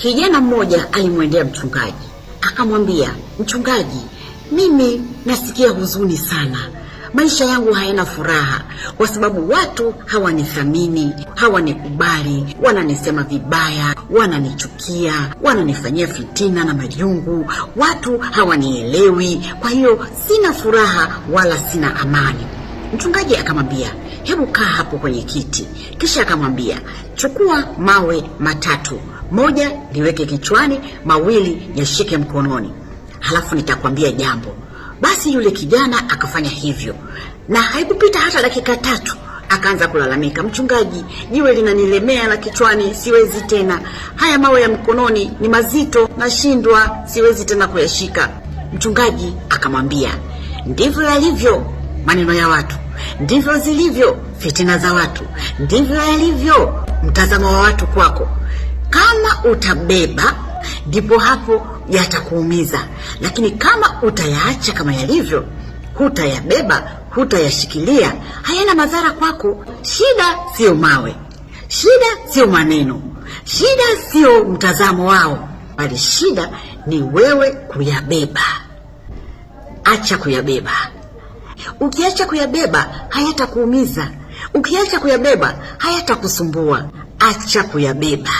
Kijana mmoja alimwendea mchungaji akamwambia, mchungaji, mimi nasikia huzuni sana, maisha yangu hayana furaha kwa sababu watu hawanithamini, hawanikubali, wananisema vibaya, wananichukia, wananifanyia fitina na majungu, watu hawanielewi. Kwa hiyo sina furaha wala sina amani. Mchungaji akamwambia, hebu kaa hapo kwenye kiti. Kisha akamwambia, chukua mawe matatu, moja liweke kichwani, mawili yashike mkononi, halafu nitakwambia jambo. Basi yule kijana akafanya hivyo, na haikupita hata dakika tatu akaanza kulalamika, mchungaji, jiwe linanilemea la kichwani, siwezi tena. Haya mawe ya mkononi ni mazito, nashindwa, siwezi tena kuyashika. Mchungaji akamwambia, ndivyo yalivyo maneno ya watu, ndivyo zilivyo fitina za watu, ndivyo yalivyo mtazamo wa watu kwako. Kama utabeba, ndipo hapo yatakuumiza, lakini kama utayaacha kama yalivyo, hutayabeba, hutayashikilia, hayana madhara kwako. Shida siyo mawe, shida siyo maneno, shida siyo mtazamo wao, bali shida ni wewe kuyabeba. Acha kuyabeba. Ukiacha kuyabeba hayatakuumiza. Ukiacha kuyabeba hayatakusumbua. Acha kuyabeba.